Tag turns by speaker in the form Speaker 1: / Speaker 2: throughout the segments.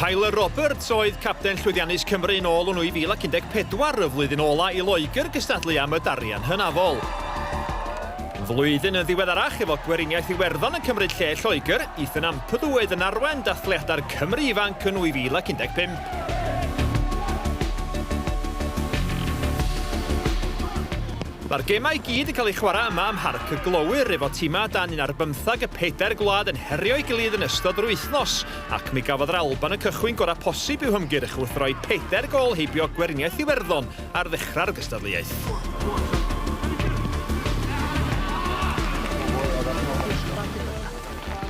Speaker 1: Tyler Roberts oedd capten llwyddiannus Cymru yn ôl yn 2014, y flwyddyn ola i Loegr gystadlu am y darian hynafol. Flwyddyn yn ddiweddarach, efo Gweriniaeth Iwerddon yn cymryd lle Lloegr, Ethan Ampadu oedd yn arwain dathliadau'r Cymry ifanc yn 2015. Mae'r gemau i gyd yn cael eu chwarae yma ym Mharc y Glowyr, efo timau dan un ar bymthag y pedair gwlad yn herio'i gilydd yn ystod yr wythnos, ac mi gafodd yr Alban y cychwyn gorau posib i'w hymgyrch wrth roi pedair gôl heibio Gweriniaeth Iwerddon ar ddechrau'r gystadleuaeth.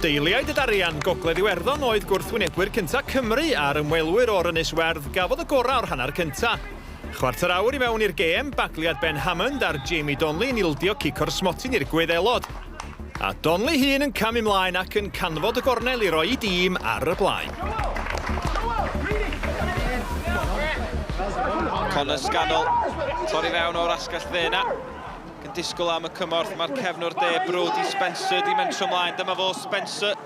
Speaker 1: Deiliaid y Darian, Gogledd Iwerddon oedd gwrthwynebwyr cyntaf Cymru a'r ymwelwyr o'r Ynys Werdd gafodd y gorau o'r hanner cyntaf. Chwarter awr i mewn i'r gêm, bagliad Ben Hammond ar Jamie Donley yn ildio cic o'r smotyn i'r Gwyddelod. A Donley hun yn camu mlaen ac yn canfod y gornel i roi i dîm ar y blaen.
Speaker 2: Connor Scannell, torri fewn o'r asgell dde yna. Yn disgwyl am y cymorth, mae'r cefnwr de Brodie Spencer di mentro mlaen. Dyma fo Spencer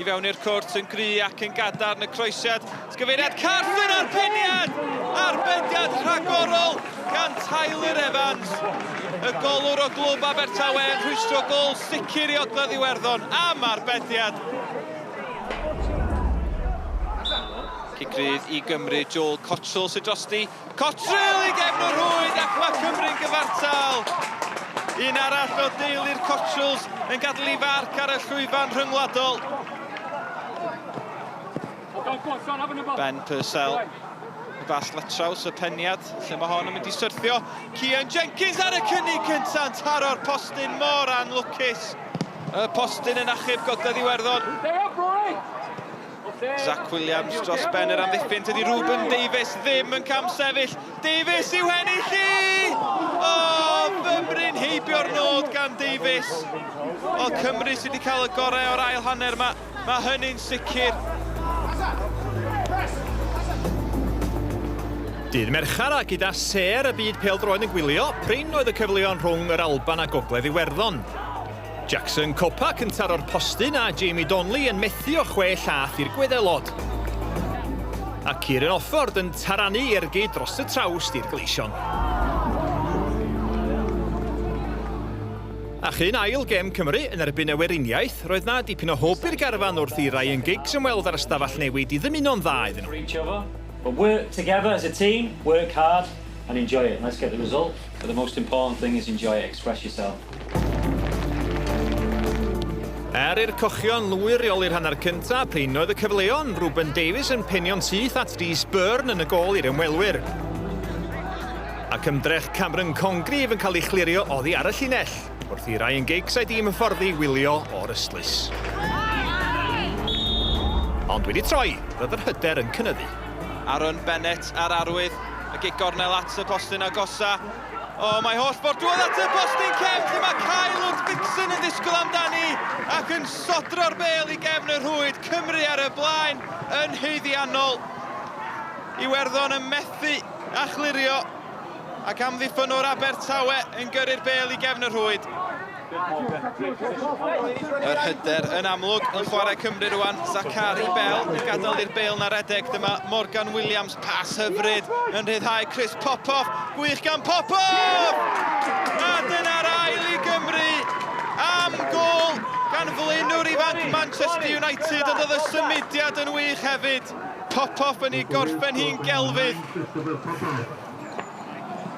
Speaker 2: i fewn i'r cwrt yn gry ac yn gadarn y croesiad. Gyfeiriad Carson a'r peniad! Arbediad rhagorol gan Tyler Evans. Y golwr o glwb Abertawe yn rhwystro gol sicr i Ogledd Iwerddon am arbediad. Cic rydd i Gymru, Joel Cottrell sydd drosti. Cottrell i gefn y rhwyd ac mae Cymru'n gyfartal. Un arall o deulu'r Cottrells yn gadael i farc ar y llwyfan rhyngwladol. Ben Purcell, y bas letraws, y peniad, lle mae hon yn mynd i syrthio. Cian Jenkins ar y cynnig cyntaf yn taro'r postyn mor anlwcus. Y postyn yn achub Gogledd Iwerddon. Zach Williams dros ben yr amddiffyn, tydi Ruben Davies ddim yn camsefyll. Davies i'w hennill hi! O, fymryn heibio'r nod gan Davies. O, Cymru sydd wedi cael y gorau o'r ail hanner yma. Mae hynny'n sicr.
Speaker 1: Dydd Mercher a gyda sêr y byd pêl-droed yn gwylio, prin oedd y cyfleon rhwng yr Alban a Gogledd Iwerddon. Jackson Copac yn taro'r postyn a Jamie Donley yn methu o chwe llath i'r Gwyddelod. A Kieran Offord yn taranu ergyd dros y trawst i'r Gleision. A chyn ail gem Cymru yn erbyn y Weriniaeth, roedd 'na dipyn o hwb i'r garfan wrth i Ryan Giggs ymweld â'r ystafell newid i ddymuno'n dda iddyn nhw.
Speaker 3: But work together as a team, work hard and enjoy it. Let's get the result, but the most important thing is enjoy it, express yourself.
Speaker 1: Er i'r cochion lwyr reoli'r hanner cyntaf, prin oedd y cyfleon, Ruben Davies yn penio'n syth at Rhys Byrne yn y gôl i'r ymwelwyr. Ac ymdrech Cameron Congreve yn cael ei chlirio oddi ar y llinell, wrth i Ryan Giggs a'i dîm hyfforddi wylio o'r ystlys. Ond wedi troi, roedd yr hyder yn cynyddu.
Speaker 2: Aaron Bennett ar arwydd, y gic gornel at y postyn agosa. O, mae holl ffordd drwodd at y postyn cefn lle mae Kyle Ludvigsen yn disgwyl amdani ac yn sodro'r bêl i gefn y rhwyd. Cymru ar y blaen yn haeddiannol. Iwerddon yn methu a chlirio ac amddiffynnwr Abertawe yn gyrru'r bêl i gefn y rhwyd. Yr hyder yn amlwg yn chwarae Cymru rwan. Zachary Bell yn gadael i'r bêl na redeg. Dyma Morgan Williams, pas hyfryd yn rhyddhau Chris Popoff. Gwych gan Popoff! A dyna'r ail i Gymru am gôl gan flaenwr ifanc Manchester United, ond oedd y symudiad yn wych hefyd. Popoff yn ei gorffen hi'n gelfydd.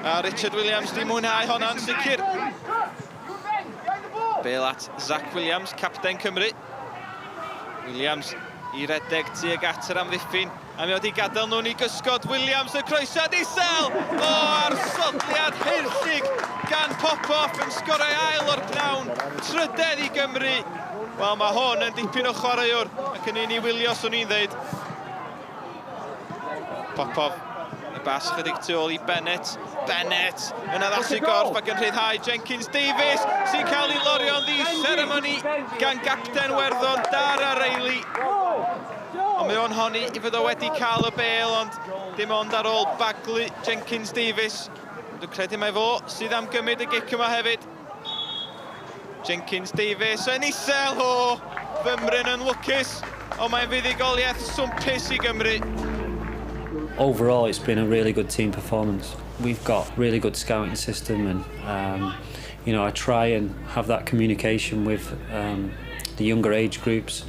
Speaker 2: A Richard Williams di mwynhau honna'n sicr. Bale at Zach Williams, capten Cymru. Williams i redeg tuag at yr amddiffyn. A mi oedd i gadael nhw'n i gysgod. Williams y croesiad isel! O, a'r sodliad heirllig gan Popoff yn sgorau ail o'r pnawn. Trydedd i Gymru. Wel, mae hwn yn dipyn o chwaraewr ac yn un i wylio, swn i'n dweud. Popov, y bas chydig tu ôl i Bennett. Bennett yn addasu gorff ac yn rhyddhau Jenkins Davies sy'n cael ei lorio'n ddi seremoni gan gapten Werddon Dara Reilly. Ond mae o'n honni i fod o wedi cael y bêl ond dim ond ar ôl baglu Jenkins Davies. Dwi'n credu mai fo sydd am gymryd y gic yma hefyd. Jenkins Davies yn isel o fymryn yn lwcus. Ond mae'n fuddugoliaeth swmpus i Gymru.
Speaker 3: Overall, it's been a really good team performance. We've got really good scouting system and I try and have that communication with the younger age groups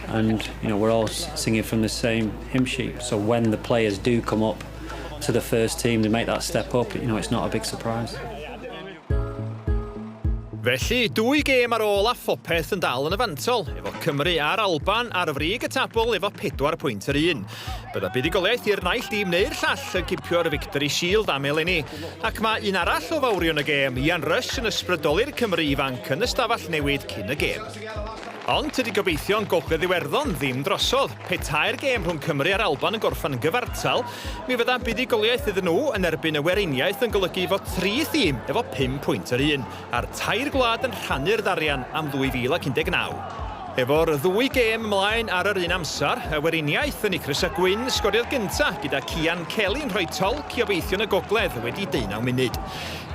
Speaker 3: and we're all singing from the same hymn sheet. So when the players do come up to the first team to make that step up, it's not a big surprise.
Speaker 1: Felly, dwy gêm ar ôl a phopeth yn dal yn y fantol, efo Cymru a'r Alban ar frig y tabl efo 4 pwynt yr un. Bydda buddugoliaeth i'r naill dîm neu'r llall yn cipio'r Victory Shield am eleni. Ac mae un arall o fawrion y gêm, Ian Rush, yn ysbrydoli'r Cymry ifanc yn y stafell newid cyn y gêm. Ond tydi gobeithion Gogledd Iwerddon ddim drosodd. Petai'r gêm rhwng Cymru a'r Alban yn gorffen yn gyfartal, mi fydda buddugoliaeth iddyn nhw yn erbyn y Weriniaeth yn golygu fod tri thîm efo 5 pwynt yr un, a'r tair gwlad yn rhannu'r ddarian am 2019. Efo'r ddwy gêm ymlaen ar yr un amser, y Weriniaeth yn eu crysau gwyn sgoriodd gynta, gyda Cian Kelly'n rhoi tolc i obeithion y Gogledd wedi deunaw munud.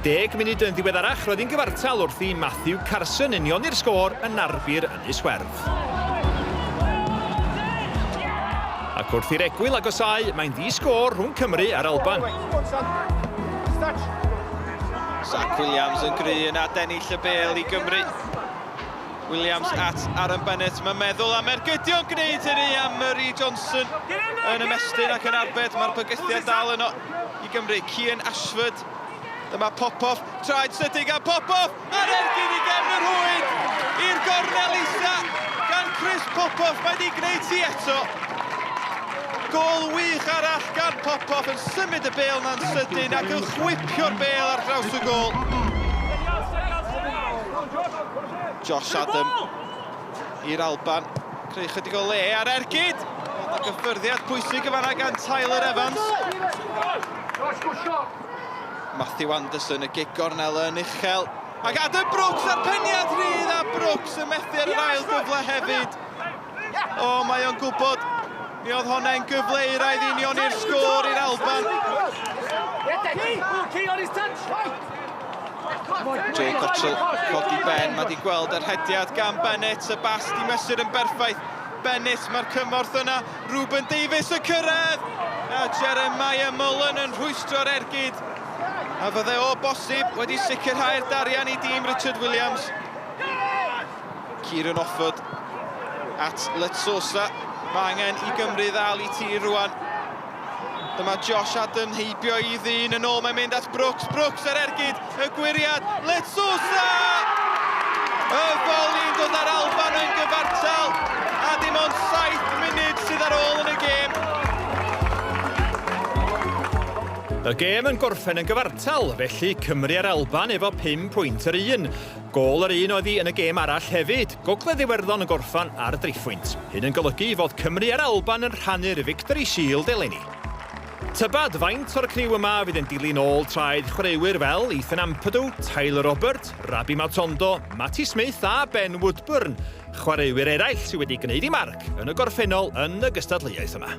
Speaker 1: Deg munud yn ddiweddarach roedd hi'n gyfartal wrth i Matthew Carson unioni'r sgôr yn Narbi'r Ynys Werdd. Ac wrth i'r egwyl agosáu, mae'n ddi-sgôr rhwng Cymru a'r Alban.
Speaker 2: Zac Williams yn gry yn adennill y bêl i Gymru. Williams at Aaron Bennett. Mae'n meddwl am ergydion gwneud hynny am Murray Johnson yn ymestyn ac yn arbed. Mae'r bygythiad dal yno i Gymru. Cian Ashford. Dyma Popov. Traed sydyn gan Popov. A'r ergyd i gefn y rhwyd i'r gornel isa gan Chris Popov. Mae wedi gwneud hi eto. Gôl wych arall gan Popov yn symud y bêl na'n sydyn ac yn chwipio'r bêl ar draws y gôl. Josh Adam i'r Alban. Creu chydig o le ar ergyd. Ond y gyffyrddiad pwysig y fanna gan Tyler Evans. Matthew Anderson, y gig gornel yn uchel. Ac Adam Brooks ar peniad rhydd, a Brooks yn methu ar yr ail gyfle hefyd. O, mae o'n gwybod. Mi oedd honna'n gyfle euraidd union i'r sgôr i'r Alban. Jay Cottrell codi ben, mae di gweld yr hediad gan Bennett, y bas di mesur yn berffaith. Bennett, mae'r cymorth yna, Ruben Davies y cyrraedd! A Jeremiah Mullen yn rhwystro'r ergyd. A fydde o bosib wedi sicrhau'r darian i dîm Richard Williams. Kieran Offord at Letsosa. Mae angen i Gymru ddal i tir rwan. Dyma Josh Adam heibio i ddyn yn ôl. Mae'n mynd at Brooks. Brooks ar ergyd. Y gwyriad. Letsosa! Y foli'n dod ar Alban yn gyfartal. A dim ond 7 munud sydd ar ôl yn y gêm.
Speaker 1: Y gêm yn gorffen yn gyfartal, felly Cymru a'r Alban efo 5 pwynt yr un. Gôl yr un oedd hi yn y gêm arall hefyd, Gogledd Iwerddon yn gorffan ar driphwynt. Hyn yn golygu fod Cymru a'r Alban yn rhannu'r Victory Shield eleni. Tybad faint o'r criw yma fydd yn dilyn ôl traed chwaraewyr fel Ethan Ampadu, Tyler Roberts, Rabbi Matondo, Matty Smith a Ben Woodburn, chwaraewyr eraill sydd wedi gwneud eu marc yn y gorffennol yn y gystadleuaeth yma.